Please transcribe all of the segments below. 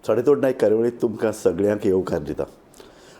साडेतोड नायक कार्यावळीत तुमकां सगळ्यांक येवकार दिता.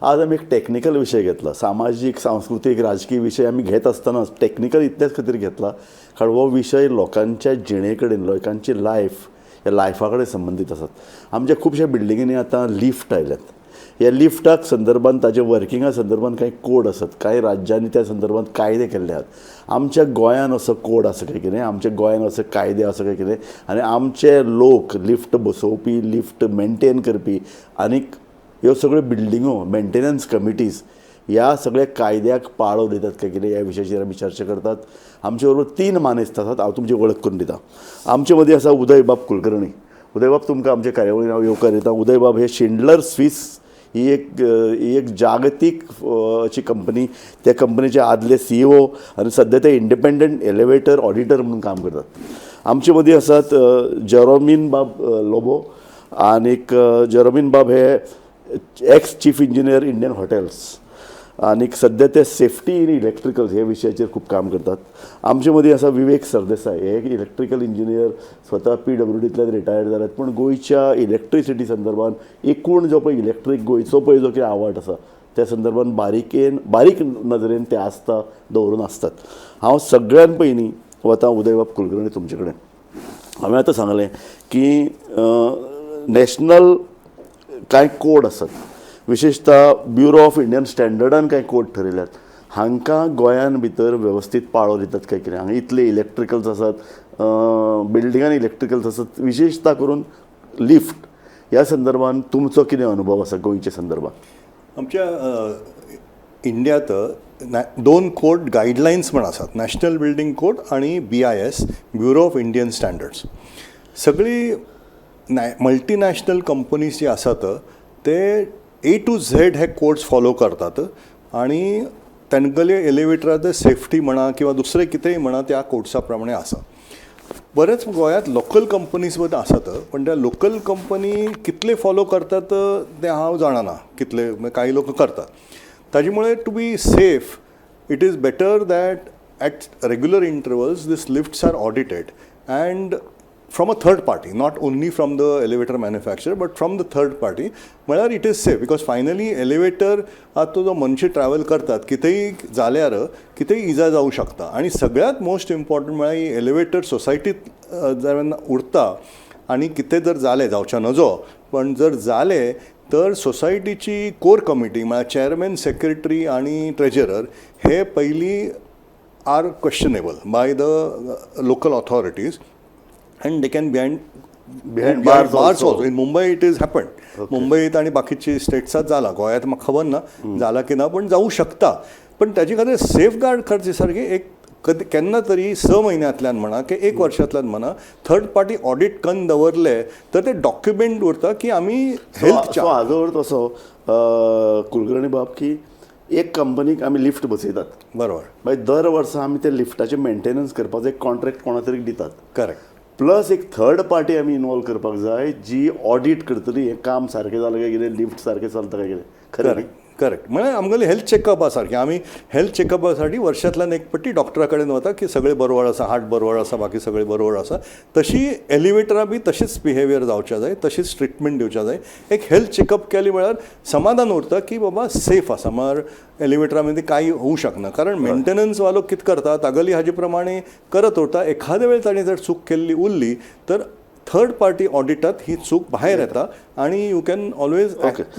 आज आमी एक टॅक्निकल विशय घेतला. सामाजीक, सांस्कृतीक, राजकीय विशय आमी घेत आसतनाच टॅक्निकल इतल्याच खातीर घेतला कारण हो विशय लोकांच्या जिणे कडेन, लोकांची लायफ, ह्या लायफा कडेन संबंदीत आसात. आमच्या खुबश्या बिल्डिंगेनी आतां लिफ्ट आयल्यात. ह्या लिफ्टाक संदर्भान, ताच्या वर्किंगा संदर्भान कांय कोड आसात. कांय राज्यांनी त्या संदर्भात कायदे केल्ले आहात. आमच्या गोंयान असो कोड आसा काय कितें, आमच्या गोंयान असो कायदे आसा काय कितें, आनी आमचे लोक लिफ्ट बसोवपी, लिफ्ट मेनटेन करपी आनीक ह्यो सगळ्यो बिल्डिंगो मेंटेनन्स कमिटीज ह्या सगळ्या कायद्याक पाळो दितात काय कितें, ह्या विशयाचेर आमी चर्चा करतात. आमचे बरोबर तीन मानेस्त आसात. हांव तुमची वळख करून दिता. आमचे मदीं आसा उदयबाब कुलकर्णी. उदयबाब, तुमकां आमच्या कार्यावळीन हांव येवकार दिता. उदयबाब हे शिंडलर स्वीस ही एक जागतीक अशी कंपनी, त्या कंपनीचे आदले सीईओ आनी सद्या ते इंडिपेंडंट एलिवेटर ऑडिटर म्हणून काम करतात. आमचे मदीं आसात जेरोमीन बाब लोबो. आनीक जेरोमीन बाब हे ex chief engineer, Indian Hotels, आनीक सद्या ते सेफ्टी इन इलेक्ट्रिकल्स हे विशयाचेर खूब काम करतात. आमचे मदीं आसा विवेक सरदेसाय. हे एक इलेक्ट्रिकल इंजिनियर, स्वता पीडब्ल्यूडींतल्यान रिटायर्ड जाल्यात, पूण गोंयच्या इलेक्ट्रिसिटी संदर्भान एकूण जो पळय इलेक्ट्रीक गोंयचो पळय जो कितें आवाट आसा, त्या संदर्भान बारीकेन बारीक नदरेन ते आसता दवरून आसतात. हांव सगळ्यान पयलीं वता उदयबाब कुलकर्णी तुमचे कडेन. हांवें आतां सांगलें की नॅशनल कांय कोड आसात, विशेशतः ब्युरो ऑफ इंडियन स्टँडर्डान कांय कोड ठरयल्यात. हांकां गोंयान भितर वेवस्थीत पाळो दितात काय कितें? हांगा इतले इलेक्ट्रिकल्स आसात, बिल्डिंगान इलेक्ट्रिकल्स आसात, विशेशता करून लिफ्ट ह्या संदर्भान तुमचो कितें अनुभव आसा गोंयच्या संदर्भात? आमच्या इंडियात दोन कोड गायडलायन्स म्हण आसात, नॅशनल बिल्डींग कोड आणि BIS, Bureau of Indian Standards. सगळी मल्टीनॅशनल कंपनीज जी आसात, ते ए टू झेड हे कोड्स फॉलो करतात आणि तांगेले एलिवेटरात सेफ्टी म्हणा किंवा दुसरें कितेंय म्हणा, त्या कोड्सा प्रमाणे आसा. बरेच गोंयांत लोकल कंपनीज सुद्दां आसात, पण त्या लोकल कंपनी कितले फॉलो करतात तें हांव जाणना. कितले म्हणजे काही लोक करतात. ताजे मुळे to be safe, it is better that at regular intervals these lifts are audited and from a third party, not only from the elevator manufacturer but from the third party. म्हळ्यार it is safe, because finally elevator आतां जो मनशां travel करतात, कितेंय जाल्यार कितेंय इजा जावं शकता. आनी सगळ्यांत मोस्ट इम्पॉर्टंट म्हळ्यार ही एलिवेटर सोसायटीत जेन्ना उरता आनी कितें जर जालें, जावच्या नजो, पण जर जालें तर सोसायटीची कोर कमिटी म्हळ्यार चेअरमॅन, सेक्रेटरी आनी ट्रेजरर हे पयलीं are questionable by the local authorities and they can behind Behind bars bars also. Also. In Mumbai it is happen. मुंबईत आणि बाकीची स्टेट्सात जाला. गोंयांत म्हाका खबर ना जाला की ना, पण जावं शकता. पण ताजे खातीर सेफ गार्ड करचे सारकी एक कधी केन्ना तरी 6 म्हयन्यांतल्यान म्हणा की एक वर्सांतल्यान म्हणा, थर्ड पार्टी ऑडिट करून दवरले तर ते डॉक्युमेंट उरता की आमी हेल्थ सो हाजो अर्थ असो कुलकर्णी बाब की एक कंपनीक आमी लिफ्ट बसयतात, मागीर दर वर्सा आमी ते लिफ्टाचें मेंटेनन्स करपाचो एक कॉन्ट्रॅक्ट कोणा तरी दितात. करेक्ट. प्लस एक थर्ड पार्टी आमी इनवॉल्व करपाक जाय, जी ऑडिट करतली हें काम सारकें जालां काय कितें, लिफ्ट सारकें चलता काय कितें. खरें न्ही? करेक्ट करेक्ट म्हळ्यार आमगेले हेल्थ चॅकअपा सारकें. आमी हेल्थ चॅकअपासाठी वर्सांतल्यान एक पट्टी डॉक्टरा कडेन वता की सगळें बरोबर आसा, हार्ट बरोबर आसा, बाकी सगळें बरोबर आसा. तशी एलिवेटरां बी तशीच बिहेवियर जावच्या जाय, तशीच ट्रिटमेंट दिवच्या जाय. एक हेल्थ चॅकअप केली म्हळ्यार समाधान उरता की बाबा सेफ आसा. म्हळ्यार एलिवेटरा मदीं कांय होऊ शकना, कारण मेंटेनन्स वालो कितें करता, तागेली हाजे प्रमाणे करत उरता. एखाद्या वेळ ताणें जर चूक केल्ली उरली तर थर्ड पार्टी ऑडिटात ही चूक भायर येता आणि you can always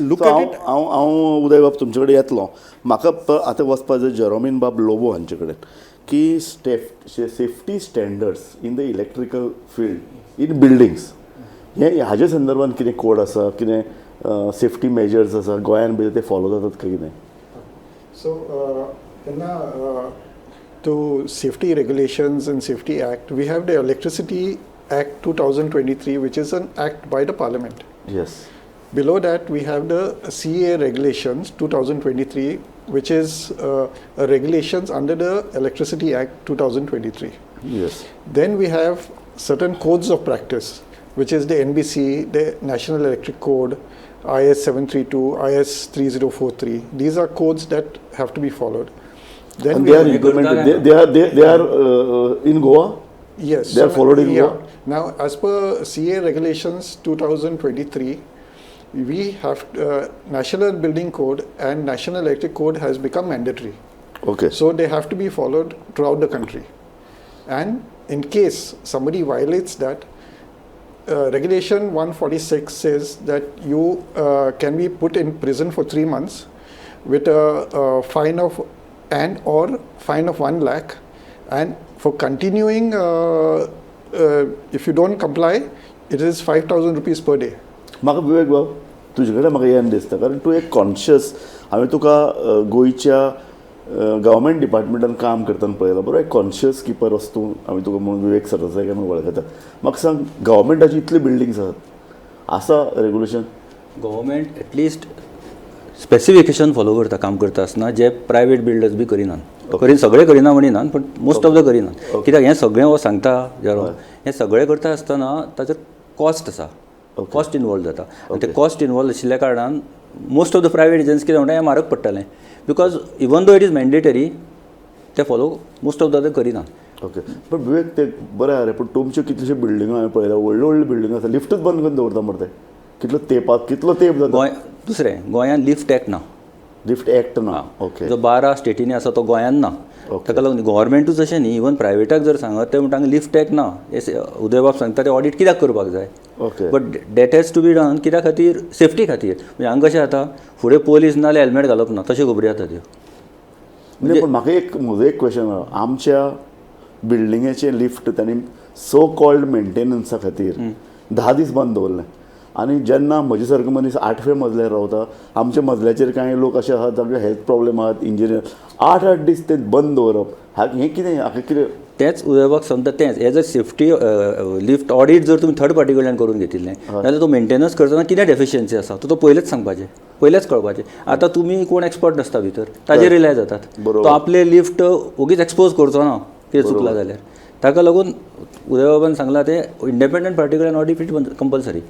look at it. हांव हांव उदय बाब तुमचे कडेन येतलो. म्हाका आतां वचपा जाय जेरोमीन बाब लोबो हांचे कडेन की safety standards in the electrical field in buildings हे हाजे संदर्भात कितें कोड आसा, कितें सेफ्टी मेजर्स आसा, गोंयान भितर ते फॉलो जातात काय कितें? So, तेन्ना to safety regulations and safety act, we have the Electricity Act 2023, which is an act by the parliament. Below that, we have the CEA regulations 2023, which is regulations under the Electricity Act 2023. Then we have certain codes of practice, which is the NBC, the National Electric Code, IS 732, IS 3043. These are codes that have to be followed. Then And we they are have, implemented. They are in Goa. Yes. They are followed in Yeah. Goa? Now, as per CEA regulations 2023, We have National Building Code and National Electric Code has become mandatory. Okay. So they have to be followed throughout the country. And in case somebody violates that, Regulation 146 says that you can be put in prison for 3 months with a fine of and or fine of 1 lakh, and for continuing, if you don't comply, it is 5,000 rupees per day. म्हाका विवेक बाब तुजे कडेन म्हाका येन दिसता, कारण तूं एक कॉन्शियस, हांवें तुका गोंयच्या गव्हर्मेंट डिपार्टमेंटान काम करतना पळयला, बरो एक कॉन्शियस किपर असो तूं, हांवें तुका म्हणून विवेक सरदेसाय म्हणून वळखता. म्हाका सांग, गव्हर्मेंटाची इतली बिल्डिंग्स आसात, आसा regulation? Government at least specification follow करता काम करता आसतना, जे प्रायवेट बिल्डर्स बी करिनात, करीन सगळे करिना म्हणिनात, पण मोस्ट ऑफ the करिनात. कित्याक हें सगळें हो सांगता जेरो, हें सगळें करता आसतना ताचेर कॉस्ट आसा, कॉस्ट इनवॉल्व जाता, आनी ते कॉस्ट इनवॉल्व आशिल्ल्या कारणान most of the private agency कितें म्हणटा, हें म्हारग पडटलें, because even though it is mandatory ते फॉलो मोस्ट ऑफ the करिनात. ओके, पण विवेक ते बरें आहा रे, पूण तुमच्यो कितल्योश्यो बिल्डिंगो हांवें पळयल्या, व्हडल्यो व्हडल्यो बिल्डिंगो आसा, लिफ्टूच बंद करून दवरता मरे ते, कितलो तेंपाक कितलो तेंप जाता. गोंय दुसरें, गोंयांत लिफ्ट एक्ट ना. लिफ्ट एक्ट ना, ओके. जो 12 स्टेटींनी आसा तो गोंयांत ना. ताका लागून गव्हर्मेंटूच अशें न्ही, इवन प्रायवेटाक जर सांगत ते म्हणटा लिफ्ट एक्ट ना, उदयबाब सांगता ते ऑडीट कित्याक करपाक जाय. Okay. But that has to be done, कित्या खातीर, सेफ्टी खातीर. म्हणजे हांगा कशें जाता, फुडें पोलीस ना जाल्यार हेल्मेट घालप ना, तश्यो खबरी जाता त्यो. म्हणजे पण म्हाका एक म्हजो एक क्वेश्चन, आमच्या बिल्डिंगेचें लिफ्ट तांणी सो कॉल्ड मेंटेनन्सा खातीर 10 दीस बंद दवरलें, आनी जेन्ना म्हजे सारको मनीस 8व्या मजल्यार रावता, आमच्या मजल्याचेर कांय लोक अशे आसात जांकां हेल्थ प्रॉब्लेम आहात, इंजिनियर, 8-8 दीस ते बंद दवरप, हें कितें, हाका कितें? तेंच उदयबाब सांगता तेंच, as a safety lift audit जर तुमी थर्ड पार्टी कडल्यान करून घेतिल्लें जाल्यार तो मेंटेनन्स करतना कितें डेफिशियन्सी आसा तो पयलेच सांगपाचें, पयलेच कळपाचें. आतां तुमी कोण एक्सपर्ट नासता भितर, ताजेर रिलाय जातात, तो आपले लिफ्ट ओगीच एक्सपोज करचो ना कितें चुकलां जाल्यार. ताका लागून उदयबाबान सांगलां तें इंडिपेंडंट पार्टी कडल्यान ऑडीट कंपल्सरी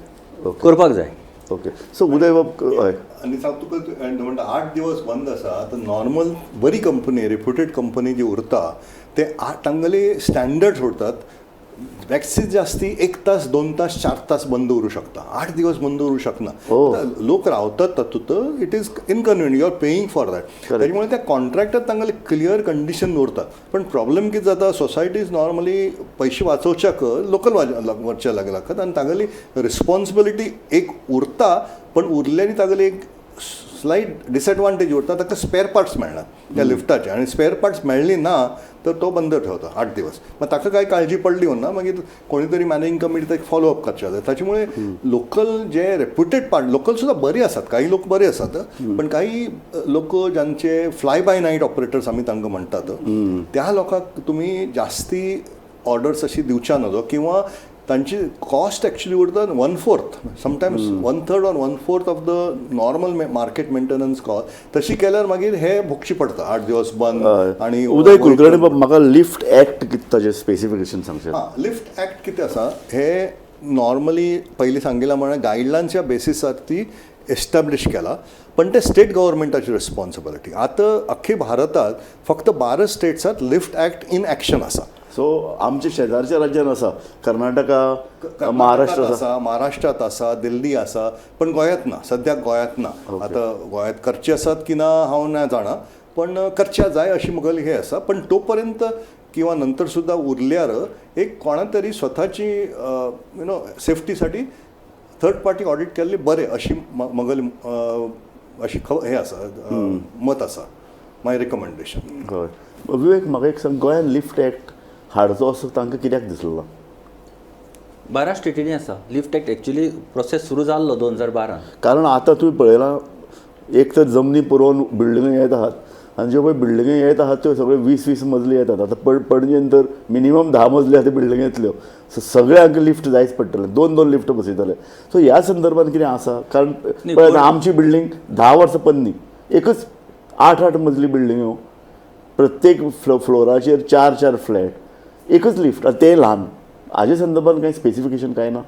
करपाक जाय. ओके, सो उदयबाब हय, आनी सांग तुका म्हणटा 8 दिवस बंद आसा, आतां नॉर्मल बरी कंपनी, रेप्युटेड कंपनी जी उरता ते तांगेले स्टँडर्ड्स उरतात, मॅक्सिस जास्ती 1 तास 2 तास 4 तास बंद उरूं शकता, 8 दिवस बंद उरूं शकना. लोक रावतात तातूंत, it is inconvenient, you are paying for that. त्याच्यामुळे त्या कॉन्ट्रॅक्टात तांगेले क्लियर कंडिशन उरता. पण प्रॉब्लेम कितें जाता, सोसायटीज नॉर्मली पयशे वाचोवच्याक लोकल वचच्या लागतात, आनी तांगेली रिस्पॉन्सिबिलिटी एक उरता, पण उरल्यानी तांगेली एक स्लायट डिसएडवांटेज उरता, ताका स्पेर पार्ट्स मेळना त्या लिफ्टाचे, आनी स्पेर पार्ट्स मेळ्ळी ना तर तो बंद ठेवता 8 दिवस. मग ताका काय काळजी पडली ना, मागीर कोणी तरी मॅनेजिंग कमिटी ताका फॉलोअप करचें जाय. ताच्यामुळे लोकल जे रेप्युटेड पार्ट, लोकल सुद्दां बरी आसात, काही लोक बरे आसात, पण काही लोक ज्यांचे फ्लाय बाय नायट ऑपरेटर्स आमी तांकां म्हणटात, त्या लोकांक तुमी जास्ती ऑर्डर्स अशी दिवच्या नजो, किंवा तांची कॉस्ट एक्चुअली उरता 1/4, sometimes 1/3 or 1/4 of the normal market maintenance cost. तशी केल्यार मागीर हे भोगची पडटा, 8 दिवस बंद. आनी उदय कुलकर्णी बाब, म्हाका लिफ्ट एक्ट कितें ताजें स्पेसिफिकेशन सांगचें? हां, लिफ्ट एक्ट कितें आसा हे नॉर्मली पयलीं सांगिल्ल्या प्रमाणे गायडलायन्सच्या बेसिसार ती एस्टॅब्लिश केला, पण ते स्टेट गव्हर्मेंटाची रिस्पॉन्सिबिलिटी. आतां अख्खे भारतात फक्त 12 स्टेट्सात लिफ्ट एक्ट इन एक्शन आसा. सो आमच्या शेजारच्या राज्यान आसा, कर्नाटका, महाराष्ट्र आसा, महाराष्ट्रात आसा, दिल्ली आसा, पण गोंयांत ना, सद्याक गोंयांत ना. आतां गोंयांत करचे आसात की ना हांव ना जाणा, पण करच्या जाय अशी म्हगेली हें आसा. पण तो पर्यंत किंवा नंतर सुद्दां उरल्यार एक कोणा तरी स्वताची you know सेफ्टीसाठी थर्ड पार्टी ऑडीट केल्ली बरें अशी म्हगेली अशी हें आसा, मत आसा, माय रिकमेंडेशन. हय विवेक, म्हाका एक सांग, गोंयान लिफ्ट एक्ट हाडचो असो तांकां कित्याक दिसलो? 12 स्टेटींनी आसा लिफ्ट एक्ट, एक्चुअली प्रोसेस सुरू जाल्लो 2012. कारण आतां तुवें पळयलां, एक तर जमनी पुरोवन बिल्डिंगो येत आहात, आनी ज्यो पळय बिल्डिंगो येत आहात त्यो सगळ्यो 20-20 मजली येतात. आतां पणजेन तर मिनिमम 10 मजली आतां बिल्डिंग येतल्यो, सो सगळ्यांक लिफ्ट जायच पडटलें, 2-2 लिफ्ट बसयतले. सो ह्या संदर्भान कितें आसा? कारण पळय आमची बिल्डींग 10 वर्सां पन्नी, एकच 8-8 मजली बिल्डिंगो, प्रत्येक फ्लोराचेर 4-4 फ्लॅट, एकच लिफ्ट, ते ल्हान. हाजे संदर्भान कांय स्पेसिफिकेशन कांय ना?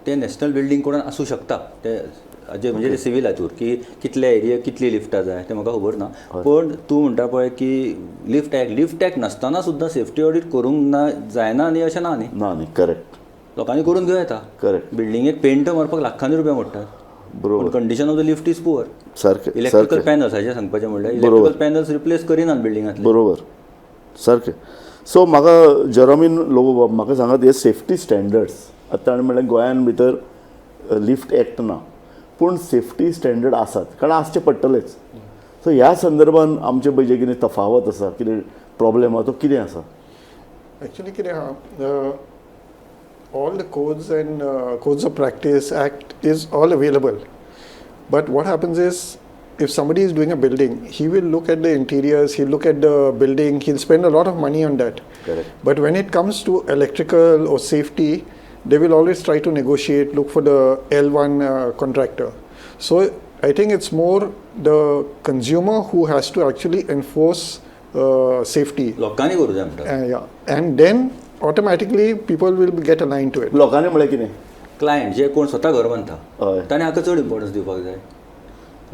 ते नॅशनल बिल्डींग कोडान आसूं शकता, ते म्हणजे सिवील हातूर की कितले एरिया कितली लिफ्टां जाय तें म्हाका खबर ना. पण तूं म्हणटा पळय की लिफ्ट एक्ट, लिफ्ट एक्ट नासतना सुद्दां सेफ्टी ऑडीट करूंक ना जायना न्ही, अशें ना न्ही. ना न्ही, करेक्ट. लोकांनी करून घेवं येता. करेक्ट. बिल्डिंगेक पेंट मारपाक लाखांनी रुपया मोडटात. बरोबर. Condition of the lift is poor. सारकें इलेक्ट्रिकल पॅनल्स हाजें सांगपाचें म्हणल्यार इलेक्ट्रिकल पॅनल्स रिप्लेस करिनात बिल्डिंगांतले. बरोबर, सारकें. सो म्हाका जेरोमीन लोबो बाब म्हाका सांगात, हे सेफ्टी स्टँडर्ड्स आतां ताणें म्हणलें गोंयान भितर लिफ्ट एक्ट ना, पूण सेफ्टी स्टँडर्ड आसात, कारण आसचे पडटलेच. सो ह्या संदर्भान आमचे पळय जे कितें तफावत आसा, कितें प्रॉब्लेम आसा, तो कितें आसा? एक्चुअली कितें आहा, all the codes and codes of practice act is all available. But what happens is, if somebody is doing a building, he will look at the interiors, he'll look at the building, he'll spend a lot of money on that. Correct. But when it comes to electrical or safety, they will always try to negotiate, look for the L1 contractor. So I think it's more the consumer who has to actually enforce safety. लोकांनी करूं जाय म्हणटा. Yeah. And then automatically people will get aligned to it. लोकांनी म्हळ्यार कितें? Client जे कोण स्वता घर बांदता हय. ताणें हाका चड इम्पोर्टन्स दिवपाक जाय.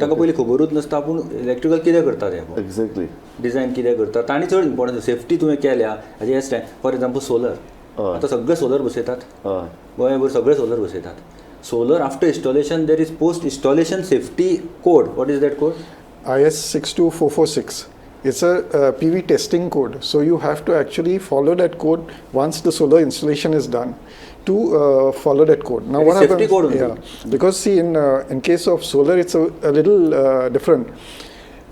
ताका पयलीं खबरूच नासता आपूण इलेक्ट्रिकल कितें करता तें, एक्झॅक्टली, डिझायन कितें करता, ताणें चड इम्पोर्टन्स. सेफ्टी तुवें केल्या हाजें स्टँड, फॉर एग्जाम्पल सोलर, आतां सगळे सोलर बसयतात, गोंयभर सगळे solar बसयतात. Solar after installation there is post installation safety code. What is that code? IS 62446. It's a PV testing code. So you have to actually follow that code once the solar installation is done, to follow that code. Now It is what safety happens? Code only. Yeah, because see, in case of solar, it's a little different.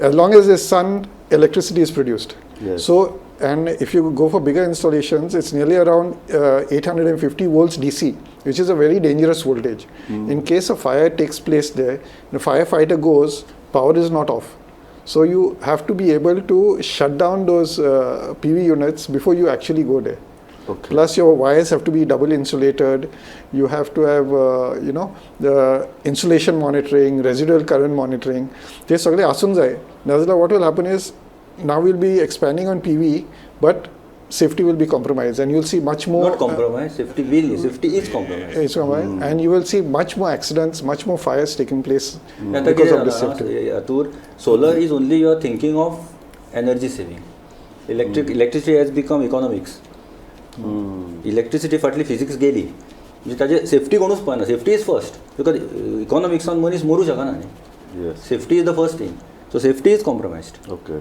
As long as there's sun, electricity is produced. Yes. So, and if you go for bigger installations, it's nearly around 850 volts DC, which is a very dangerous voltage. In case a fire takes place there, the firefighter goes, power is not off. So you have to be able to shut down those PV units before you actually go there. Okay. Plus your wires have to be double insulated. You have to have, the insulation monitoring, residual current monitoring. ते सगळे आसूंक जाय. नाजाल्यार what will happen is, now we'll be expanding on PV, but safety will be compromised, and you'll see much more. Not compromise, safety will, safety is compromised. It's compromised, and you will see much more accidents, much more fires taking place आतां because कितें of this safety. जालां हातूर, solar is only you are thinking of energy saving. Electricity has become economics. Electricity फाटली physics गेली, म्हणजे ताजे safety कोणूच पळयना. Safety is first, because इकॉनॉमिक्सान मनीस मरूं शकना न्ही. Safety is the first thing, so safety is compromised. Okay,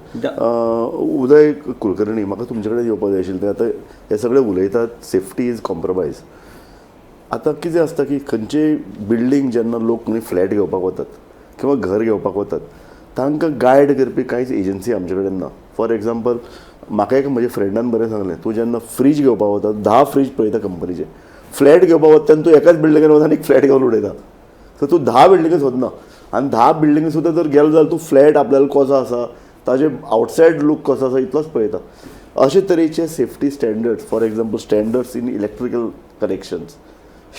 Uday Kulkarni, म्हाका तुमचे कडेन येवपाक जाय आशिल्लें. आतां हे सगळे उलयतात सेफ्टी is compromise. आतां कितें आसता की खंयचेय बिल्डींग जेन्ना लोक न्ही फ्लॅट घेवपाक वतात किंवा घर घेवपाक वतात, तांकां गायड करपी कांयच एजन्सी आमचे कडेन ना. फॉर एग्जाम्पल, म्हाका एक म्हज्या फ्रेंडान बरें सांगलें, तूं जेन्ना फ्रीज घेवपाक वता, 10 फ्रीज पळयता कंपनीचे, फ्लॅट घेवपाक वता तेन्ना तूं एकाच बिल्डिंगेन वता आनी एक फ्लॅट घेवन उडयता. सो तूं 10 बिल्डिंगे सोदना, आनी 10 बिल्डिंगे सुद्दां जर गेलो जाल्यार तूं फ्लॅट आपल्याला कसो आसा, ताजे आवटसायड लूक कसो आसा, इतलोच पळयता. अशे तरेचे safety standards, for example standards in electrical connections,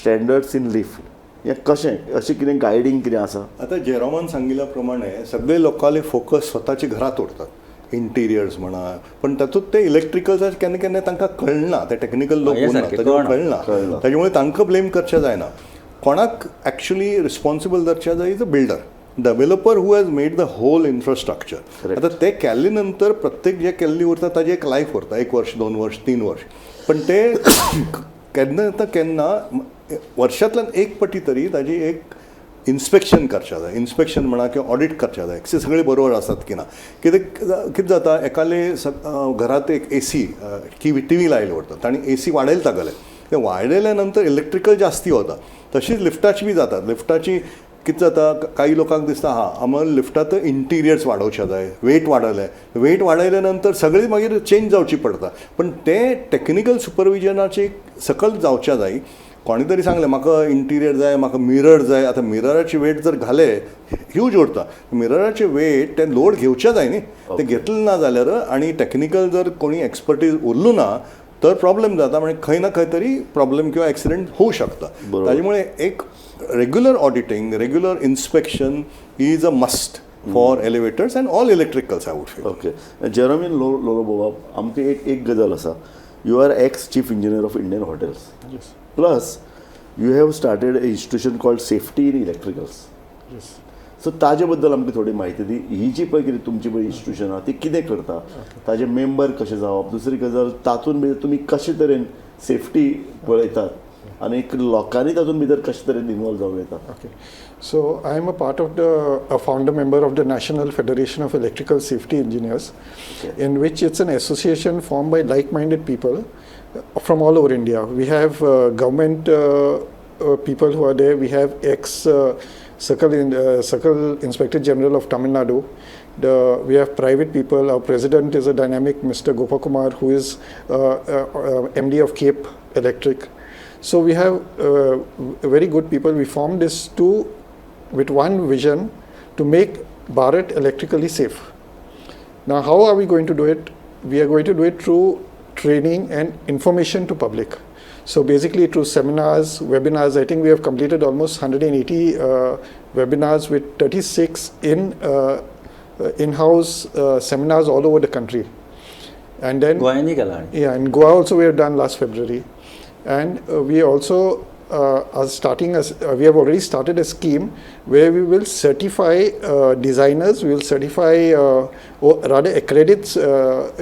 standards in lift, हें कशें, अशें कितें गायडींग कितें आसा? आतां जेरोमान सांगिल्ल्या प्रमाणे सगळे लोकांले फोकस स्वताच्या घरात उरतात, इंटिरियर्स म्हणा, पण तातूंत ते इलेक्ट्रिकल्स केन्ना केन्ना तांकां कळना, ते टॅक्निकल लोक हें उरना, सारकें, ताजें कळना. कळना, ताजे तांकां ब्लेम करचें जायना. कोणाक एक्चुली रिस्पॉन्सिबल धरचें जाय is a builder, developer who has made the whole infrastructure. आतां ते केल्ले नंतर प्रत्येक जे केल्ली उरता ताजें एक लायफ उरता, 1 वर्स, 2 वर्स, 3 वर्स, पण ते केन्ना आतां केन्ना वर्षांतल्यान एक पटी तरी ताजी एक इन्स्पेक्शन करचें जाय. इन्स्पेक्शन म्हणा किंवा ऑडिट करचें जाय, सगळें बरोबर आसात की ना. कितें कितें जाता, एकाले घरात एक ए सी टी व्ही लायले उरता, तांणी ए सी वाडयले तागेले, ते वाडयल्या नंतर इलेक्ट्रिकल जास्ती वता. तशीच लिफ्टाची बी जाता. लिफ्टाची कितें जाता, काही लोकांक दिसता हां आमकां लिफ्टांत इंटिरियर्स वाडोवचे जाय, वेट वाडयले, वेट वाडयल्या नंतर सगळी मागीर चेंज जावची पडटा. पण ते टॅक्निकल सुपरविजनाची सकल जावच्या जाय. कोणी तरी सांगलें म्हाका इंटिरियर जाय, म्हाका मिरर जाय. आतां मिरराची वेट जर घाले ह्यूज उरता, मिरराचे वेट ते लोड घेवचे जाय न्ही, ते घेतले ना जाल्यार आनी टॅक्निकल जर कोणी एक्सपर्टीज उरलो ना तर प्रॉब्लेम जाता, म्हणजे खंय ना खंय तरी प्रॉब्लेम किंवा एक्सिडंट होऊ शकता. ताजे एक regular auditing, regular inspection is a must for elevators and all electricals, I would feel. Okay, Jeromin Lobo बाबा, आमकां एक एक गजाल आसा, you are ex chief engineer of Indian Hotels. Plus you have started a institution called Safety in Electricals. So ताजे बद्दल आमकां थोडी म्हायती दी. ही जी पळय कितें तुमची पळय इन्स्टिट्यूशन आहा ती कितें करता, ताजे मेंबर कशें जावप, दुसरी गजाल तातूंत भितर तुमी कशे तरेन सेफ्टी पळयतात आनी लोकांनी तातूंत भितर कशे तरेन इनवॉल्व जावं येता. Okay, So I am a part of the a founder member of the National Federation of Electrical Safety Engineers, in which it's an association formed by like-minded people from all over India. We have government people who are there. We have ex Circle Inspector General of Tamil Nadu. We have private people. Our president is a dynamic Mr. Gopakumar, who is MD of Cape Electric. So we have very good people. We formed this with one vision to make Bharat electrically safe. Now, how are we going to do it? We are going to do it through training and information to public. So basically through seminars, webinars. I think we have completed almost 180 webinars with 36 in-house seminars all over the country. And then गोंयांनी केला आनी Yeah, in Goa also we have done last February. And we also are starting, we have already started a scheme where we will certify designers, we will certify, or rather accredit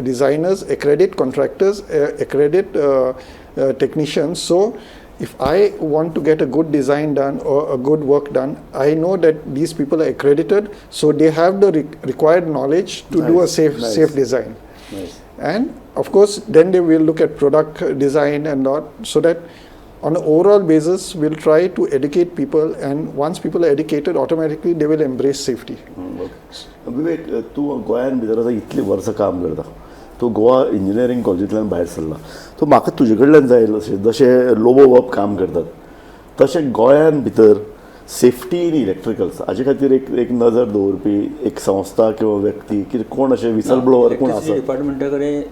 designers, accredit contractors, accredit technicians. So if I want to get a good design done or a good work done, I know that these people are accredited, so they have the required knowledge to do a safe design. Nice. And of course, then they will look at product design and all, so that on an overall basis, we'll try to educate people, and once people are educated, automatically they will embrace safety. विवेक, तूं गोंयान भितर आतां इतलीं वर्सां काम करता, तूं Goa engineering कॉलेजींतल्यान भायर सरला, सो म्हाका तुजे कडल्यान जाय अशें जशें लोबो बाब काम करतात तशें गोंयान भितर सेफ्टी इन इलेक्ट्रिकल्स हाजे खातीर एक एक नजर दवरपी एक संस्था किंवा व्यक्ती कितें कोण अशें विसल ब्लोवर कोण आसा? डिपार्टमेंटा कडेन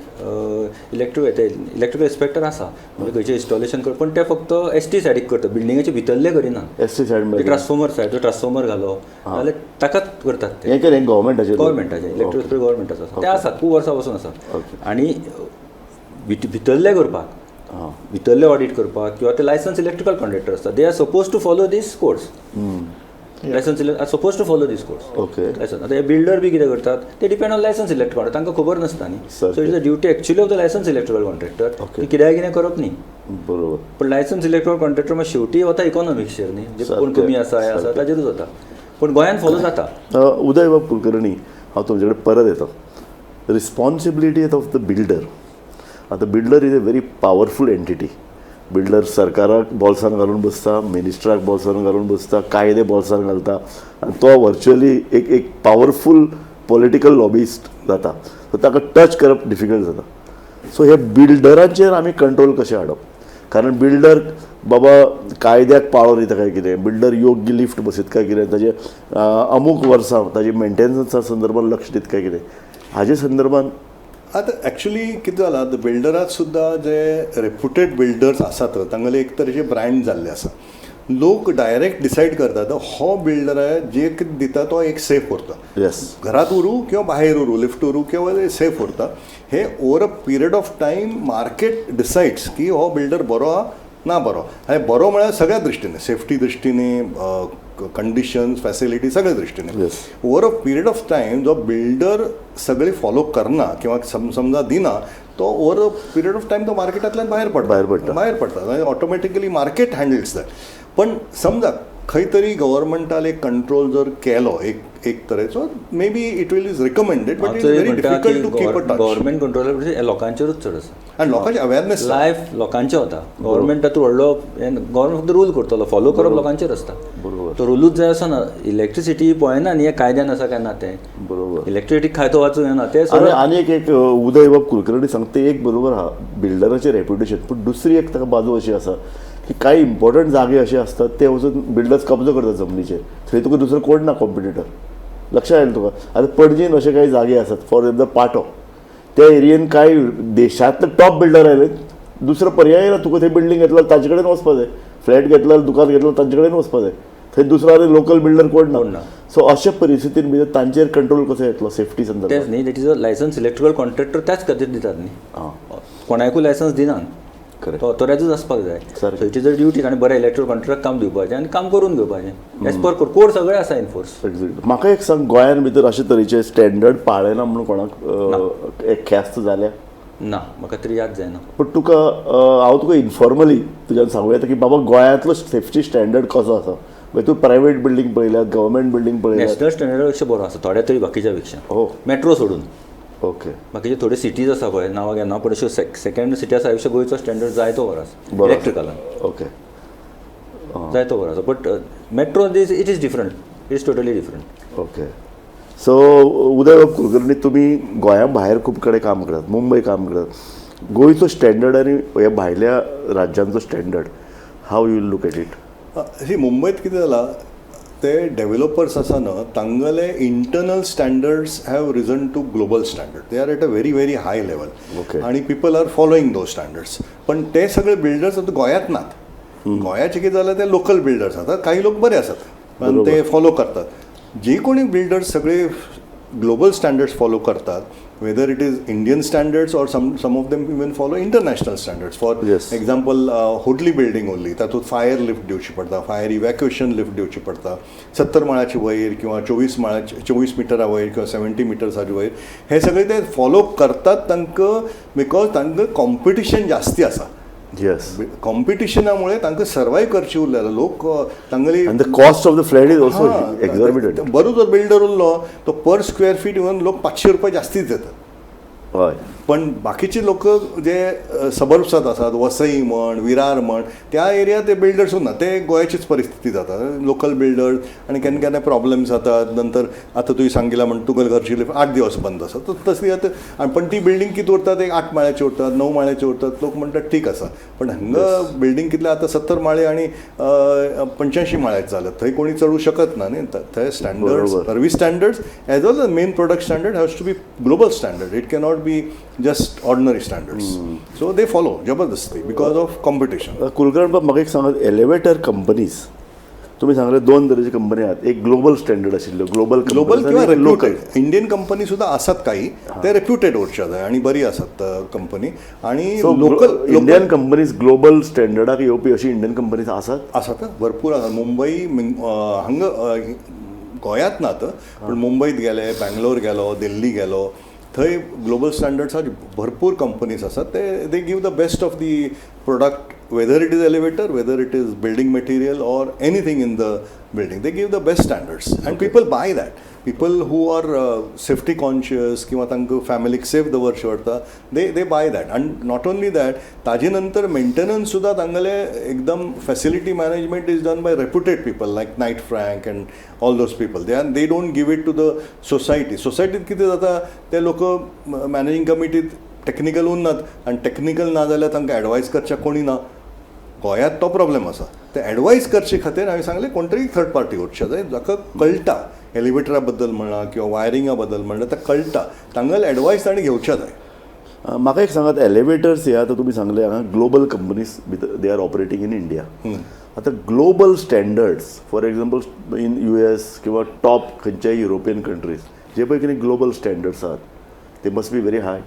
इलेक्ट्रिकल इन्स्पेक्टर आसा, म्हणजे खंयचें इन्स्टॉलेशन कर, पण ते फक्त एस टी सायडीक करता, बिल्डिंगाचे भितरले करिना. S T side transformer side, transformer घालो जाल्यार ताकाच करतात ते. हें कितें गव्हर्मेंटाचें? गव्हर्मेंटाचें, इलेक्ट्रिकल गव्हर्मेंटाचो आसा, ते आसात खूब वर्सां पासून आसा. आनी भितरले करपाक, भितरले ऑडिट करपाक किंवा ते लायसन्स इलेक्ट्रिकल कॉन्ट्रॅक्टर आसता, they are suppose to follow this course. License are suppose to follow this course. License आतां हे बिल्डर बी कितें करतात ते डिपेंड ऑन लायसन्स इलेक्ट्रिकल, तांकां खबर नासता न्ही. So it's a duty actually of the license electrical contractor की कित्याक कितें करप न्ही. पण लायसन्स इलेक्ट्रिकल कॉन्ट्रॅक्टर मागीर शेवटी वता इकॉनॉमिक्सचेर न्ही, जे कोण कमी आसा हें आसा ताजेरूच वता, पूण गोंयांत फॉलो जाता. उदय बाब कुलकर्णी, हांव तुमचे कडेन परत येता. Responsibility of the builder. आतां builder is a very powerful entity. Builder सरकाराक बोल्सान घालून बसता, मिनिस्टराक बोल्सान घालून बसता, कायदे बोल्सान घालता, आनी तो वर्च्युअली एक एक पावरफूल पॉलिटिकल लॉबिस्ट जाता. सो ताका टच करप डिफिकल्ट जाता. सो हे बिल्डरांचेर आमी कंट्रोल कशें हाडप? कारण बिल्डर बाबा कायद्याक पाळो दिता काय कितें, बिल्डर योग्य लिफ्ट बसयत काय कितें, ताजे अमूक वर्सां ताजे मेंटेनन्सा संदर्भात लक्ष दित काय कितें, हाजे संदर्भात आतां एक्चुली कितें जालां, आतां बिल्डराक सुद्दां जे रेप्युटेड बिल्डर्स आसात तांगेले एक तरेचे ब्रँड जाल्ले आसा. लोक डायरेक्ट डिसायड करतात हो बिल्डर जे कितें दिता तो एक सेफ उरता. घरात उरूं किंवा बाहेर उरूं, लिफ्ट उरूं किंवा सेफ उरता. हे over a period of time market decides की हो बिल्डर बरो आहा ना बरो. आनी बरो म्हळ्यार सगळ्या दृश्टीने, सेफ्टी दृश्टीने, कंडिशन्स, फॅसिलिटी सगळ्या दृश्टीने. Over a period of time जो बिल्डर सगळी फॉलो करना किंवा समजा दिना तो over a period of time तो मार्केटांतल्यान भायर पडटा, भायर पडटा, भायर पडटा आनी ऑटोमॅटिकली मार्केट हँडल्स that. पण समजा खंय तरी गव्हर्मेंटान एक कंट्रोल जर केलो एक एक तरेचो, maybe it will is recommended, but it very difficult to keep a touch. Government control लोकांचेरूच चड आसा आनी लोकांचे अवेरनेस लायफ लोकांचें वता. गव्हर्मेंट तातूंत व्हडलो गव्हर्मेंट फक्त रूल करतलो, फॉलो करप लोकांचेर आसता. तो रुलूच जाय असो ना. इलेक्ट्रिसिटी पळयना न्ही हें कायद्यान आसा काय ना तें. बरोबर. इलेक्ट्रिसिटी खायतो वाचूंक येना तें. आनी एक एक उदय बाब कुलकर्णी सांगता ते एक बरोबर आहा बिल्डराचें रेप्युटेशन, पूण दुसरी एक ताका बाजू अशी आसा की कांय इम्पॉर्टंट जागे अशे आसतात ते वचून बिल्डर्स कब्जो करतात जमनीचेर, थंय तुका दुसरो कोण ना कॉम्पिटिटर. लक्षात आयलें तुका? आतां पणजेन अशे कांय जागे आसात, फॉर एक्झाम्पल पाटो, त्या एरियेन कांय देशांतले टॉप बिल्डर आयले, दुसरो पर्याय ना तुका. थंय बिल्डींग घेतलो ताजे कडेन वचपा जाय, फ्लॅट घेतलो दुकान घेतलो तांचे कडेन वचपा जाय, थंय दुसरो आनी लोकल बिल्डर कोण ना. सो अशा परिस्थितीन भितर तांचेर कंट्रोल कसो येतलो सेफ्टी संदर्भात? तेंच न्ही, that is a license electrical contractor त्याच खातीर दितात न्ही, कोणाकूय लायसन्स दिनात, तो ऑथोरायजूच आसपाक जाय. So it is a duty आनी बरें इलेक्ट्रिकल कॉन्ट्रॅक्ट काम दिवपाचें आनी काम करून घेवपाचें एज पर कोड सगळें आसा एनफोर्स. एक्झॅक्टली. म्हाका एक सांग, गोंयान भितर अशे तरेचे स्टँडर्ड पाळना म्हणून कोणाक एक ख्यास्त जाल्या? ना, म्हाका तरी याद जायना. पूण तुका हांव तुका इन्फॉर्मली तुज्यान सांगूं येता की बाबा गोंयांतलो सेफ्टी स्टँडर्ड कसो आसा, मागीर तूं प्रायवेट बिल्डींग पळयल्यात, गव्हर्मेंट बिल्डींग पळयल्यात. नॅशनल स्टँडर्डा पेक्षा बरो आसा थोड्या तरी बाकीच्या पेक्षा. हो. मेट्रो सोडून. ओके. बाकीचे थोडे सिटीज आसा पळय, नांवां घेना, पूण अश्यो सेकंड सिटी आसा पेक्षा गोंयचो स्टँडर्ड जायतो बरो आसा. बरो. इलेक्ट्रिकलान. ओके. जायतो बरो आसा, but metro is it is different, it is totally different. Okay. So Uday Kulkarni, तुमी गोंया भायर खूब कडेन काम करतात, मुंबय काम करतात. गोंयचो स्टँडर्ड आनी ह्या भायल्या राज्यांचो standard, how you look at it? See, मुंबयत कितें जालां, ते डेव्हलपर्स आसा न्हू, तांगेले internal standards have risen to global standard. They are at a very very high level. आनी people are following those standards. पण ते सगळे बिल्डर्स आतां गोंयांत नात. गोंयाचे कितें जालां, ते लोकल बिल्डर्स आसात. काही लोक बरे आसात पण ते फॉलो करतात. जे कोणी बिल्डर्स सगळे ग्लोबल स्टँडर्ड्स फॉलो करतात, whether it is Indian standards or some of them even follow international standards. For example, Hodli building उरली, तातूंत फायर लिफ्ट दिवची पडटा, फायर इवॅक्युएशन लिफ्ट दिवची पडटा. 70 माळ्याची वयर किंवा 24 माळ्याची, 24 मिटरा वयर किंवा 70 मिटर्साच्या वयर, हे सगळे ते फॉलो करतात तांकां, because तांकां कॉम्पिटिशन जास्ती आसा. कॉम्पिटिशनामुळे तांकां सर्वायव करचे उरले लोक तांगेली. And the cost of the flat is also exorbitant. बरो जर बिल्डर उरलो तो पर स्क्वेअर फीट इवन लोक 500 रुपये जास्तीच देतात. पण बाकीचे लोक जे सबर्ब्सात आसात, वसई म्हण, विरार म्हण, त्या एरिया ते बिल्डर्स उरना. ते गोंयाचीच परिस्थिती जाता, लोकल बिल्डर्स आनी केन्ना केन्ना प्रॉब्लेम्स जातात. नंतर आतां तुवें सांगिला म्हण तुगेले घरची लिफ्ट 8 दिवस बंद आसा, तर तसली आतां. आनी पण ती बिल्डींग कितें उरतात, एक आठ माळ्याची उरतात, णव माळ्याची उरतात. लोक म्हणटात ठीक आसा. पण हांगा बिल्डींग कितले आतां, 70 माळे आनी 85 माळ्याचे जाल्यात. थंय कोणी चडूं शकत ना न्ही. थंय standards, service standards as well as main product standard has to be global standard. It cannot be just ordinary standards. So they follow जबरदस्ती because of competition. Kulkarni बाब, म्हाका एक सांगात, एलिवेटर कंपनीज तुमी सांगले दोन तरेची कंपनी आहात, एक ग्लोबल स्टँडर्ड आशिल्ल्यो, ग्लोबल ग्लोबल किंवा लोकल. रेप्युटेड इंडियन कंपनी सुद्धा आसात काही, ते रेप्युटेड उरचे जाय आणि बरी आसात कंपनी आणि so local. Indian companies, global स्टँडर्डाक येवपी अशी इंडियन कंपनीज आसात? आसात, भरपूर आसात. मुंबई हांगा गोंयांत नात, पण मुंबईत गेले, बँगलोर गेलो, दिल्ली गेलो, थंय ग्लोबल स्टँडर्ड्साचे भरपूर कंपनीज आसात. ते they give the best of the product, whether it is elevator, whether it is building material or anything in the building. They give the best standards and people buy that. People who are safety conscious किंवा तांकां फॅमिलीक safe दवरचें पडटा, they buy that. And not only that, ताजे नंतर maintenance सुद्दां तांगेले एकदम, facility management is done by reputed people like Knight Frank and all those people. They don't give it to the society. सोसायटीत कितें जाता, ते लोक मॅनेजींग कमिटीत टॅक्निकल उरनात आनी टॅक्निकल ना जाल्यार तांकां एडवायज करच्याक कोणी ना. गोंयांत तो प्रॉब्लेम आसा. ते एडवायज करचे खातीर हांवें सांगलें, कोण तरी थर्ड पार्टी वचचें जाय, जाका कळटा एलिवेटरा बद्दल म्हणा किंवा वायरिंगा बद्दल म्हणा, ताका कळटा, तांगेले एडवायस ताणें घेवच्या जाय. म्हाका एक सांगात, एलिवेटर्स हे आतां तुमी सांगले हांगा ग्लोबल कंपनीज भितर they are operating in India. आतां global standards, for example in US किंवा टॉप खंयच्याय युरोपियन कंट्रीज, जे पळय कितें ग्लोबल स्टँडर्ड्स आहात, ते must be very high.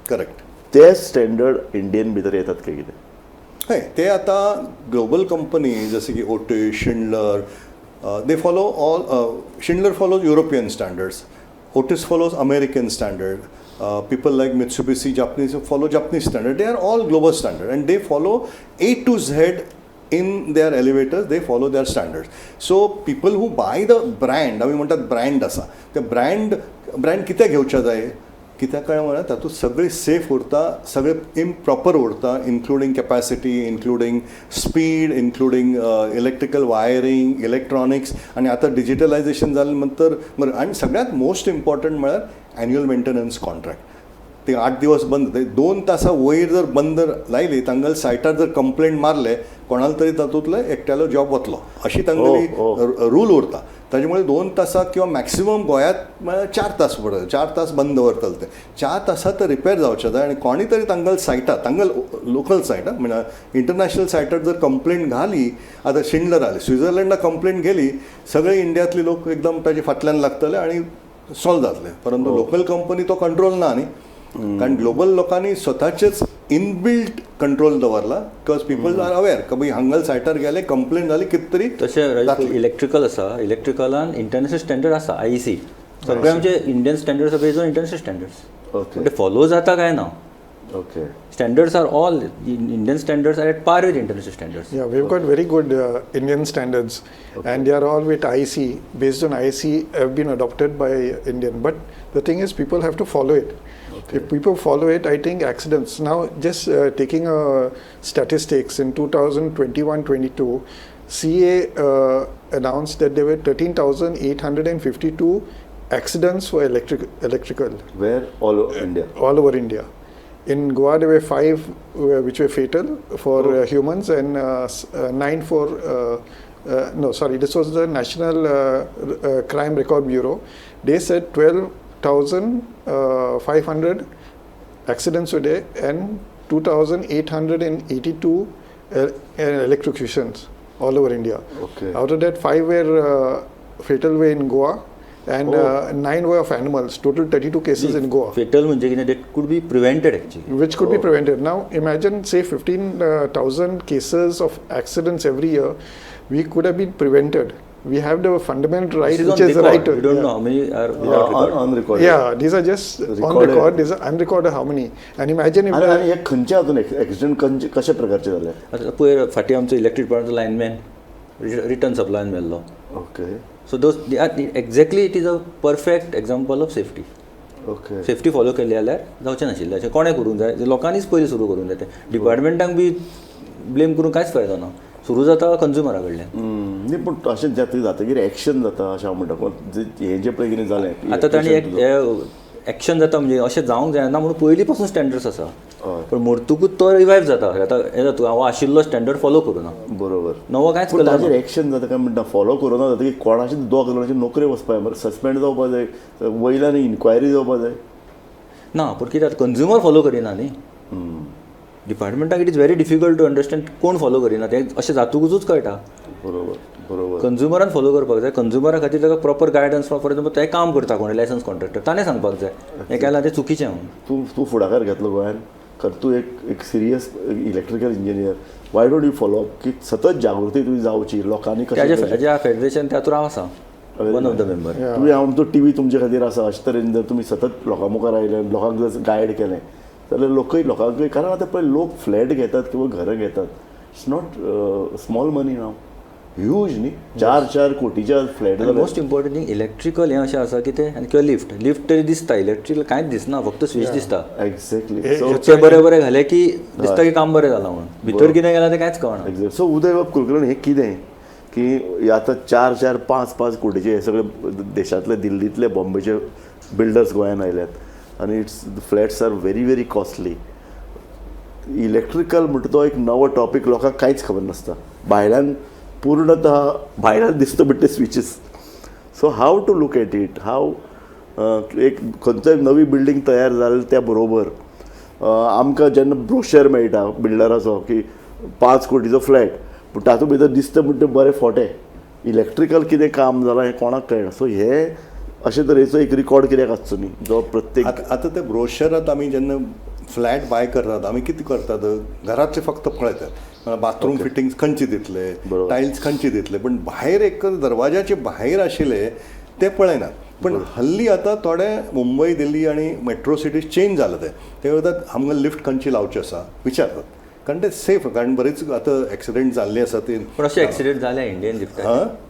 Correct. ते स्टँडर्ड इंडियन भितर येतात काय कितें? हय, ते आतां ग्लोबल कंपनी जसे की Otis, Schindler, they follow all. Schindler follows European standards, Otis follows American standard, people like Mitsubishi, Japanese, follow Japanese standard. They are all global standard and they follow A to Z in their elevators. They follow their standards. So people who buy the brand, आमी म्हणटात brand आसा, ते brand brand कित्याक घेवच्या जाय? कित्याक काय म्हळ्यार तातूंत सगळें सेफ उरता, सगळें इम्प्रॉपर उरता, including capacity, including speed, including electrical wiring, electronics. आनी आतां डिजिटलायझेशन जालें नंतर बरें. आनी सगळ्यांत मोस्ट इम्पॉर्टंट म्हळ्यार एन्युअल मेंटेनन्स कॉन्ट्रॅक्ट. ते 8 दिवस बंद, ते 2 तासा वयर जर बंद लायली, तांगेले सायटार जर कंप्लेंट मारले कोणाला तरी, तातूंतलो एकट्यालो जॉब वतलो, अशी तांगेली रूल उरता. ताजे मुळे 2 तासाक किंवा मॅक्सिमम गोंयांत म्हळ्यार 4 तास पडटा, 4 तास बंद दवरतले. ते 4 तासां तर रिपेर जावचे जाय. आनी कोणी तरी तांगेले सायटार, तांगेले लोकल सायटार म्हळ्यार इंटरनॅशनल सायटार जर कंप्लेंट घाली, आतां शिंडलर आले, स्वित्झर्लंडाक कंप्लेंट गेली, सगळे इंडियांतले लोक एकदम ताजे फाटल्यान लागतले आनी सॉल्व जातले. परंतु लोकल कंपनी तो कंट्रोल ना न्ही, कारण ग्लोबल लोकांनी स्वताचेच इनबिल्ट कंट्रोल दवरला, because people are aware की हांगा सायटार गेले, कंप्लेंट जाली, कितें तरी तशें इलेक्ट्रिकल आसा. इलेक्ट्रिकलान इंटरनॅशनल स्टँडर्ड आसा, आयईसी. सगळे आमचे Indian standards based on international standards. ते फॉलो जाता काय ना? Okay. Standards are all Indian standards are at par with international standards. Yeah, we've got very good Indian standards, and they are all with IEC. Based on IEC, have been adopted by Indian. But the thing is, people have to follow it. If people follow it, I think accidents. Now, just taking statistics in 2021-22, CA announced that there were 13,852 accidents for electrical. Where? All over India? All over India. In Goa, there were 5 which were fatal for humans and 9 for, no, sorry, this was the National Crime Record Bureau. They said 12,500 accidents were there and 2,882 electrocutions all over India. Okay. Out of that, 5 were fatal were in Goa. And 9 were of animals, total 32 cases in Goa. Fatal म्हणजे कितें, that could be prevented actually. Which could be prevented. Now imagine, say 15,000 cases of accidents every year, we could have been prevented. We have the fundamental right, This is which on is the right to... We don't know how many are without record. On record. Yeah, these are just on record. These are unrecorded how many. And imagine if... आणि हे खंयचे अजून accident कशा प्रकारचे झाले? आता पयर फाटीं आमचो इलेक्ट्रीक डिपार्टमेंटचो लायनमॅन रिटर्न सप्लायन मेल्लो. Okay. So those exactly it is a perfect example of safety. Okay. Safety follow केली जाल्यार जावचें नाशिल्लें. अशें कोणें करूंक जाय, लोकांनीच पयलीं सुरू करूंक जाय. तें डिपार्टमेंटांक बी ब्लेम करून कांयच फायदो ना. सुरू जाता कंज्युमरा कडल्यान. न्ही, पूण अशें जातकीर एक्शन जाता अशें हांव म्हणटा. हें जें पळय कितें जालें आतां तांणी एक्शन जाता म्हणजे अशें जावंक जायना म्हणून पयलीं पासून स्टँडर्ड्स आसा, पण मरतकूच तो रिवायव जाता. आतां हें जाता, हांव आशिल्लो स्टँडर्ड फॉलो करूना, बरोबर, नवो कांयच पूण ताजेर एक्शन जाता काय म्हणटा, फॉलो करूना जातकीर कोणाचे दोग जाणांची नोकरी वचपा जाय, सस्पेंड जावपा जाय, वयल्यान इन्क्वायरी जावपा जाय. ना, पूण कितें जाता, कंज्युमर फॉलो करिना न्ही. डिपार्टमेंटाक it is very difficult to understand कोण फॉलो करिना तें, अशें जातकूच कळटा. बरोबर बरोबर, कंज्युमरान फॉलो करपाक जाय. कंज्युमरा खातीर ताका प्रॉपर गायडन्स, फॉर एक्झाम्पल ते काम करता कोण लायसन्स कॉन्ट्रॅक्टर, ताणें सांगपाक जाय हें केलां तें चुकीचें म्हणून. तूं तूं फुडाकार घेतलो गोंयान, खर तूं एक serious electrical engineer, why don't you follow up की सतत जागृती तुजी जावची लोकांनी? ताज्या फेडरेशन तातूंत हांव आसा वन ऑफ the member. तुवें हांव तो टी व्ही तुमचे खातीर आसा. अशे तरेन जर तुमी सतत लोकां मुखार आयले, लोकांक जर गायड केलें जाल्यार लोकय लोकांकय, कारण आतां पळय लोक फ्लॅट घेतात किंवा घरां घेतात, it's not small money now, huge न्ही, 4-4 कोटीच्या flat. Most important thing electrical हें अशें आसा की तें, आनी किंवा लिफ्ट, लिफ्ट तरी दिसता, इलेक्ट्रिकल कांयच दिसना, फक्त स्विच दिसता. एक्झॅक्टली. ते बरें बरें घालें की दिसता की काम बरें जालां म्हणून, भितर कितें गेलां तें कांयच कळना. एक्झॅक्ट. सो उदय बाब कुलकर्णी, हें कितें की आतां 4-4, 5-5 कोटीचे हे सगळे देशांतले, दिल्लींतले, बॉम्बेचे बिल्डर्स गोंयांत आयल्यात आनी it's flats are very very costly. Electrical म्हणटा तो एक नवो टॉपीक, लोकांक कांयच खबर नासता, भायल्यान पूर्णतः भायल्यान दिसता म्हणटा ते switches. So how to look at it, how एक खंयचोय नवी बिल्डींग तयार जाली त्या बरोबर आमकां जेन्ना ब्रोशर मेळटा बिल्डराचो की 5 कोटीचो फ्लॅट, पूण तातूंत भितर दिसता म्हणटा बरें फोटे, इलेक्ट्रिकल कितें काम जालां हें कोणाक कळना. सो हे अशे तरेचो एक रिकॉर्ड कित्याक आसचो न्ही जो प्रत्येक. आतां ते ब्रोशरात आमी जेन्ना फ्लॅट बाय करतात, आमी कितें करतात, घरातले फक्त पळयतात, बाथरूम फिटिंग्स खंयचे दितले, टायल्स खंयचे दितले, पण भायर एक दरवाजाचे भायर आशिल्ले ते पळयनात. पण हल्ली आतां थोडे मुंबय, दिल्ली आनी मेट्रो सिटीज चेंज जालां, ते म्हणटात आमकां लिफ्ट खंयची लावची आसा विचारतात, कारण ते सेफ, कारण बरेच आतां एक्सिडेंट जाल्ले आसा ते. पण अशे एक्सिडेंट जाले इंडियन लिफ्टाचे?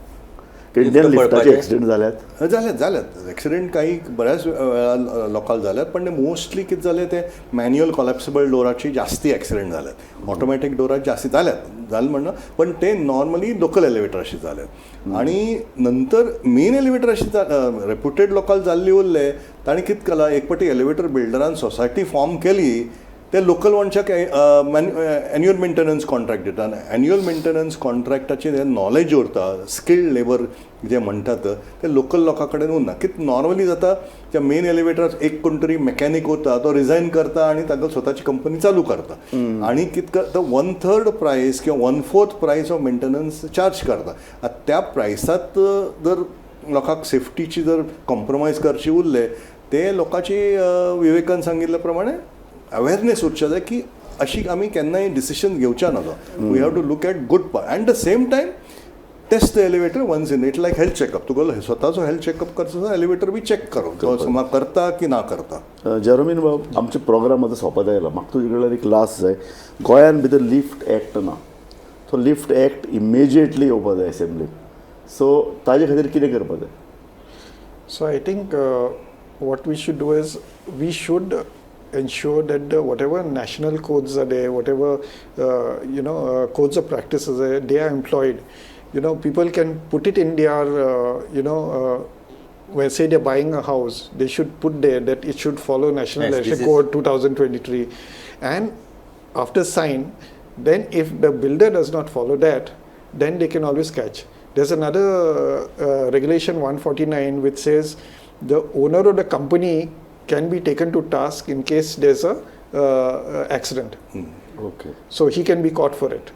इंडियन लिफ्टाचे एक्सिडेंट जाल्यात? जाल्यात जाल्यात एक्सिडेंट काही बऱ्याच वेळा लोकांक जाल्यात, पण ते मोस्टली कितें जालें, ते मॅन्युअल कॉलॅप्सिबल डोराची जास्ती एक्सिडेंट जाल्यात, ऑटोमॅटीक डोराची जास्ती जाल्यात, जालें म्हणना, पण ते नॉर्मली लोकल एलिवेटर अशें जाल्यात. आनी नंतर मेन एलिवेटर अशें रेप्युटेड लोकल जाल्ले उरले, ताणें कितें केलां, एक पाटी एलिवेटर बिल्डरान सोसायटी फॉर्म केली, ते लोकल मनशाक एन्युअल मेंटेनन्स कॉन्ट्रॅक्ट दिता, आनी एन्युअल मेंटेनन्स कॉन्ट्रॅक्टाचें जें नॉलेज उरता, स्किल्ड लेबर जे म्हणटात ते लोकल लोकां कडेन उरना. कितें नॉर्मली जाता, त्या मेन एलिवेटराक एक कोण तरी मॅकॅनीक उरता, तो रिजायन करता आनी ताका स्वताची कंपनी चालू करता, आनी कितें करता, 1/3 प्रायस किंवा 1/4 प्रायस ऑफ मेंटेनन्स चार्ज करता. आतां त्या प्रायसांत जर लोकांक सेफ्टीची जर कॉम्प्रोमायज करची उरले, ते लोकांची विवेकान सांगिल्ल्या प्रमाणे अवेरनेस उरच्या जाय की अशी आमी केन्नाय डिसिशन घेवच्या नजो. We have to look at good part and the same time Test the elevator once in it, like health checkup. तुगेलो स्वताचो हेल्थ चॅकअप करचो, एलिवेटर बी चॅक करो तो समा करता की ना करता. जेरोमीन बाब, आमचे प्रोग्राम आतां सोंपत आयला. म्हाका तुजे कडल्यान एक लास्ट जाय. गोंयान भितर लिफ्ट एक्ट ना, तो लिफ्ट एक्ट इमिजिएटली येवपा जाय एसेंब्लीन. सो ताजे खातीर कितें करपा जाय? So I think what we should do is we should ensure that the whatever national codes are there, whatever codes of practices are there, they are employed. People can put it in their when say they're buying a house, they should put there that it should follow National Yes, this Electric is- Code 2023, and after sign, then if the builder does not follow that, then they can always catch. There's another regulation 149 which says the owner of the company can be taken to task in case there's a accident. Okay. So he can be caught for it.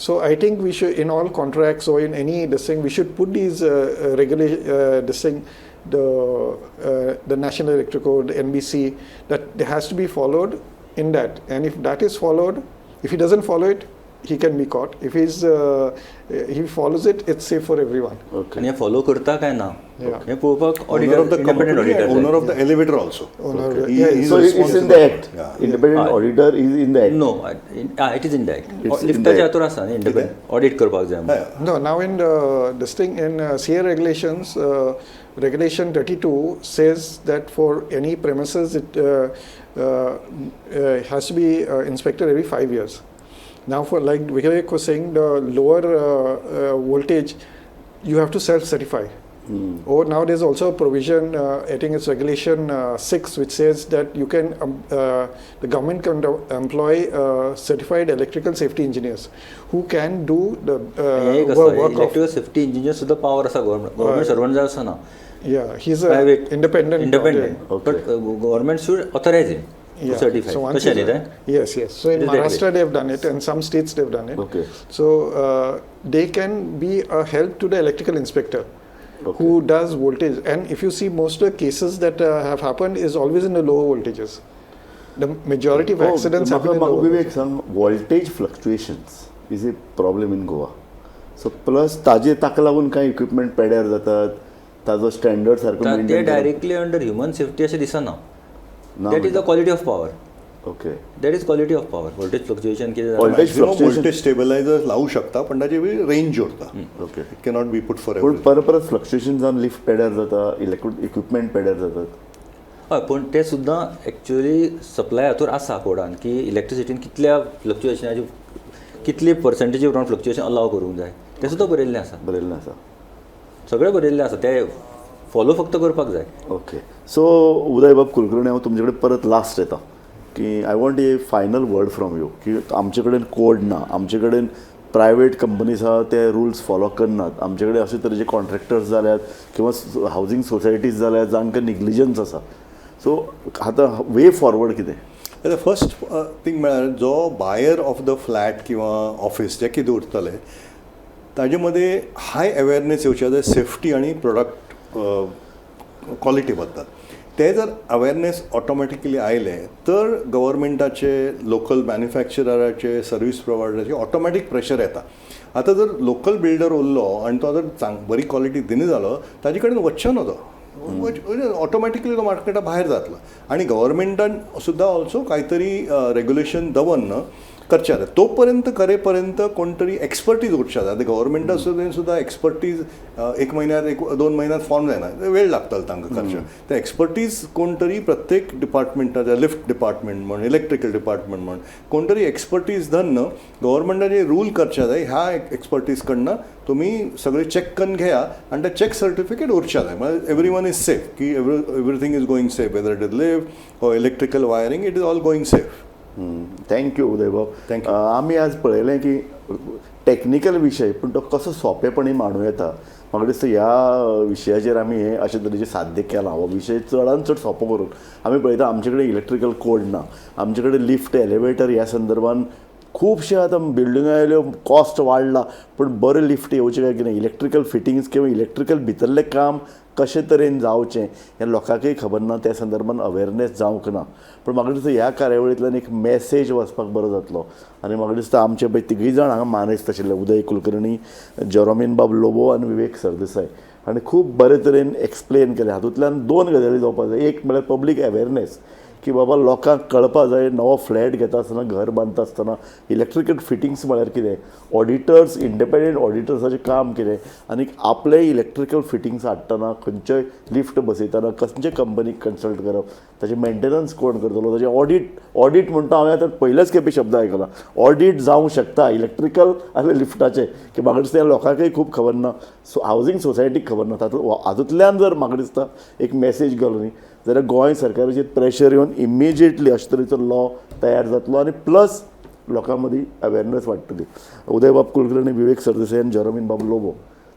So I think we should, in all contracts or in any this thing, we should put these regulation, this thing, the National Electric Code, NBC, that there has to be followed in that. And if that is followed, if he doesn't follow it, he can be caught. If he follows it, it's safe for everyone. Okay. आनी हें follow करता काय ना हें पळोवपाक owner of the auditor, independent company, auditor. Owner of the elevator also. Owner of the- He yeah, is So it's in the responsible. Act. Yeah. Independent auditor is in the act. No, it is in the act. It's in the लिफ्टाच्या act. हातूर आसा न्ही, independent audit करपाक जाय आमकां. Yeah. No, now in the this thing in CA regulations, regulation 32 says that for any premises it has to be inspected every 5 years. Now for like Vivek was saying, the lower voltage, you have to self-certify. Or now there's also a provision, I think it's regulation 6, which says that the government can employ certified electrical safety engineers who can do the हें एक आसा, work of electrical safety engineer सुद्दां power आसा government, government servant जाय आसना. Yeah, he's a private independent. Independent, but government should authorize him to Yeah. Certify. So once तशें न्ही he's तें? Yes. So in It is that way. Maharashtra they have done it, and some states they've done it. So they can be a help to the electrical inspector who does voltage. And if you see, most of the cases that have happened is always in the lower voltages. The majority of accidents happen in म्हाका lower Vivek voltages. सांग, voltage fluctuations is a problem in Goa. So plus ताजे ताका लागून कांय equipment पेड्यार जातात, ताजो standard सारको ते maintain directly under human safety अशें दिसना. ना. That is the quality of power. That is quality of power. Voltage fluctuation कितें जाता. Voltage Maximum fluctuation. Voltage stabilizer लावू शकता, पण ताची रेंज उरता. It cannot be put for पूण परत परत फ्लक्च्युएशन जावन लिफ्ट पेड्यार जाता, इलेक्ट्रिक इक्विपमेंट पेड्यार जातात. हय, पूण ते सुद्दां एक्चुअली सप्लाय हातूर आसा कोडान की इलेक्ट्रिसिटीन कितल्या फ्लक्च्युएशनाची कितली पर्संटेजी प्रमाण फ्लक्च्युएशन अलाव करूंक जाय, तें सुद्दां बरयल्लें आसा. बरयल्लें आसा. सगळें बरयल्लें आसा, तें फॉलो फक्त करपाक जाय. ओके, सो उदय बाब कुलकर्णी, हांव तुमचे कडेन परत लास्ट येता की I want a final word from you की आमचे कडेन कोड ना, आमचे कडेन प्रायवेट कंपनीज आहा ते रुल्स फॉलो करनात, आमचे कडेन अशे तरेचे कॉन्ट्रॅक्टर्स जाल्यात किंवा हावजींग सोसायटीज जाल्यात जांकां निग्लिजन्स आसा. सो आतां वे फॉरवर्ड कितें? आतां फर्स्ट थिंग म्हळ्यार जो बायर ऑफ the flat किंवा ऑफिस जे कितें उरतले ताजे मदें हाय अवेरनेस येवची जाय सेफ्टी आनी प्रोडक्ट क्वॉलिटी बद्दल. ते जर अवेरनेस ऑटोमॅटिकली आयले तर गव्हर्मेंटाचे, लोकल मॅन्युफॅक्चराचे, सर्वीस प्रोवायडराचे ऑटोमॅटीक प्रेशर येता. आतां जर लोकल बिल्डर उरलो आनी तो जर बरी क्वॉलिटी दिना जालो, ताजे कडेन वचचें न्हू तो, ऑटोमॅटिकली तो मार्केटा भायर जातलो. आनी गव्हर्मेंटान सुद्दां ऑल्सो कांय तरी रेगुलेशन दवरन करचें जाता. तो पर्यंत करे पर्यंत कोण तरी एक्सपर्टीज उरच्या जाय. आतां गव्हर्मेंटा सुद्दां एक्सपर्टीज एक म्हयन्यात, एक दोन म्हयन्यात फॉर्म जायना, वेळ लागतलो तांकां करचें. ते एक्सपर्टीज कोण तरी प्रत्येक डिपार्टमेंटाच्या, लिफ्ट डिपार्टमेंट म्हण, इलेक्ट्रिकल डिपार्टमेंट म्हण, कोण तरी एक्सपर्टीज धरून गव्हर्मेंटाचे रूल करचे जाय. ह्या एक्सपर्टीज कडनं तुमी सगळे चॅक करून घेया आनी ते चॅक सर्टिफिकेट उरचे जाय. म्हळ्यार एवरी वन is safe की everything is going safe, whether it is lift or electrical wiring, it is all going safe. Thank you Udaybab. Thank you. आमी आज पळयलें की टॅक्निकल विशय पूण तो कसो सोंपेपणी मांडूं येता. म्हाका दिसता ह्या विशयाचेर आमी हें अशे तरेचें साध्य केलां. हो विशय चडान चड सोंपो करून आमी पळयता आमचे कडेन इलेक्ट्रिकल कोड ना, आमचे कडेन लिफ्ट एलिवेटर ह्या संदर्भान खुबशे आतां बिल्डिंगो आयल्यो, कॉस्ट वाडला, पूण बरें लिफ्ट येवचें काय कितें, इलेक्ट्रिकल फिटिंग्स किंवा इलेक्ट्रिकल भितरलें काम कशे तरेन जावचें हें लोकांकय खबर ना, त्या संदर्भान अवेरनेस जावंक ना. पूण म्हाका दिसता ह्या कार्यावळींतल्यान एक मॅसेज वचपाक बरो जातलो. आनी म्हाका दिसता आमचे पळय तिगूय जाण हांगा मानेस्त आशिल्ले, उदय कुलकर्णी, जेरोमीन बाब लोबो आनी विवेक सरदेसाय, आनी खूब बरे तरेन एक्सप्लेन केलें. हातूंतल्यान दोन गजाली जावपाक जाय. एक म्हळ्यार पब्लीक अवेरनेस, की बाबा लोकांक कळपा जाय नवो फ्लॅट घेता आसतना, घर बांदता आसतना इलेक्ट्रिकल फिटिंग्स म्हळ्यार कितें, ऑडिटर्स, इंडिपेंडंट ऑडिटर्साचें काम कितें, आनी आपले इलेक्ट्रिकल फिटिंग्स हाडटना खंयचेय लिफ्ट बसयतना खंयचे कंपनीक कन्सल्ट करप, ताचें मेंटेनन्स कोण करतलो, ताचें ऑडीट, ऑडीट म्हणटा हांवें आतां पयलेच खेपे शब्द आयकला, ऑडीट जावंक शकता इलेक्ट्रिकल आनी लिफ्टाचें, की म्हाका दिसता लोकांकय खूब खबर ना, सो हावजींग सोसायटीक खबर ना. तातूंत हातूंतल्यान जर म्हाका दिसता एक मॅसेज गेलो न्ही जाल्यार गोंय सरकाराचेर प्रेशर येवन इमिजिएटली अशे तरेचो लॉ तयार जातलो आनी प्लस लोकां मदीं अवेरनेस वाडटली. उदयबाब कुलकर्णी, विवेक सरदेसाय आनी जेरोमीन बाब लोबो,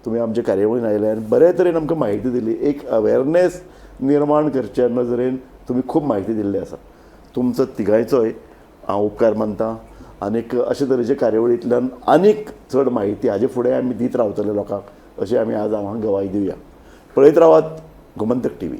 तुमी आमचे कार्यावळीन आयले आनी बरे तरेन आमकां म्हायती दिली. एक अवेरनेस निर्माण करच्या नजरेन तुमी खूब म्हायती दिल्ली आसा. तुमचो तिगांयचोय हांव उपकार मानता आनीक अशे तरेचे कार्यावळींतल्यान आनीक चड म्हायती हाजे फुडें आमी दीत रावतले लोकांक, अशें आमी आज हांगा गवाय दिवया. पळयत रावात गोमंतक टीव्ही.